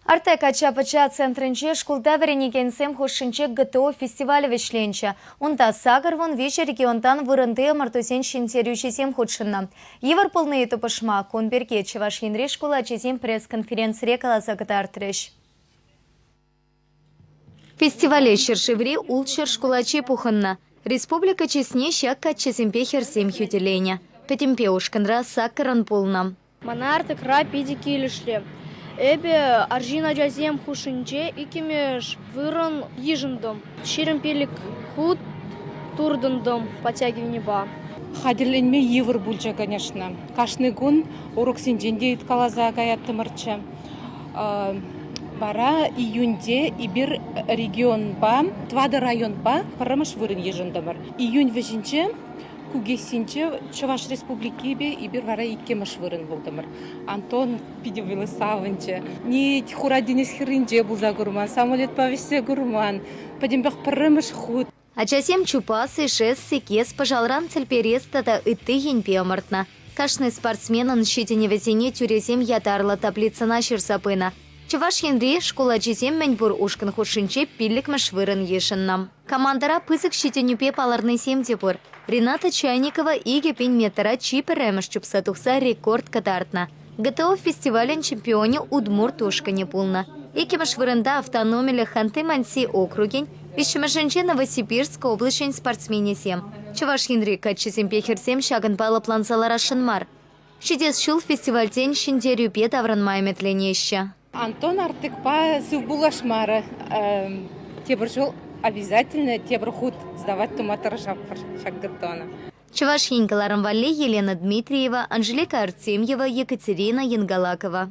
Артек ача-пӑча центрӗнче шкулта вӗренекенсем хушшинче ГТО фестивалӗ вӗҫленчӗ. Унта 83 регионтан вырӑнти ӑмӑртусен ҫӗнтерӳҫисем хутшӑннӑ. Йывӑр пулни тупӑшма кун пирки Чӑваш Енри шкул ачисем пресс-конференцире каласа кӑтартрӗҫ. Фестивале ҫӗршыври ултҫӗр шкул ачи пухӑннӑ. Республика чысне ҫак каччӑсемпе хӗрсем хӳтӗленӗ. Пӗтӗмпе ушкӑнра саккӑрӑн пулнӑ. Мана Артекра питӗ килӗшрӗ. Эпӗ арҫын ачасем хушшинче иккӗмӗш вырӑн йышӑнтӑм. 25 хут туртӑнтӑм подтягиванипа. Хатӗрленме йывӑр пулчӗ, конечно. Кашни кун уроксенчен те ыйткаласа каяттӑмӑрччӗ. Вара июньте эпир регионпа, тӑватӑ районпа пӗрремӗш вырӑн йышӑнтӑмӑр. Июнь вӗҫӗнче Кукеҫсенче Чӑваш Республикипе эпир вара иккӗмӗш вырӑн пултӑмӑр. Антон питӗ вӑйлӑ савӑнчӗ. Ни Хура тинӗс хӗрринче пулса курман, самолетпа вӗҫсе курман. Пӗтӗмпех пӗрремӗш хут. Ачасем чупас, ишес, сикес, пӑшалран тӗл перес тата ытти енпе ӑмӑртнӑ. Кашни спортсменӑн ҫитӗнӗвӗсене тӳресем ятарлӑ таблицӑна ҫырса пынӑ. Чӑваш Енри шкул ачисем мӗнпур ушкӑн хушшинче пиллӗкмӗш вырӑн йышӑннӑ. Командӑра пысӑк ҫитӗнӳпе палӑрнисем те пур. Рената Чайникова 2000 метра чи пӗрремӗш чупса тухса рекорд кӑтартнӑ. ГТО фестивалӗн чемпионӗ Удмурт ушкӑнӗ пулнӑ. Иккӗмӗш вырӑнта автономиллӗ Ханты-Манси округӗн, виҫҫӗмӗшӗнче Новосибирск облаҫӗн спортсменӗсем. Чӑваш Енри каччӑсемпе хӗрсем ҫакӑнпа лӑпланса ларасшӑн мар. Ҫитес ҫул фестивальтен ҫӗнтерӳпе таврӑнма ӗмӗтленеҫҫӗ. Антон Артекпа сывпуллашмарӗ. Тепӗр ҫул обязательно тепӗр хут сдавать тума тӑрӑшатпӑр ҫак ГТОна. Чӑваш Ен кӑларӑм валли Елена Дмитриева, Анжелика Артемьева, Екатерина Янгалакова.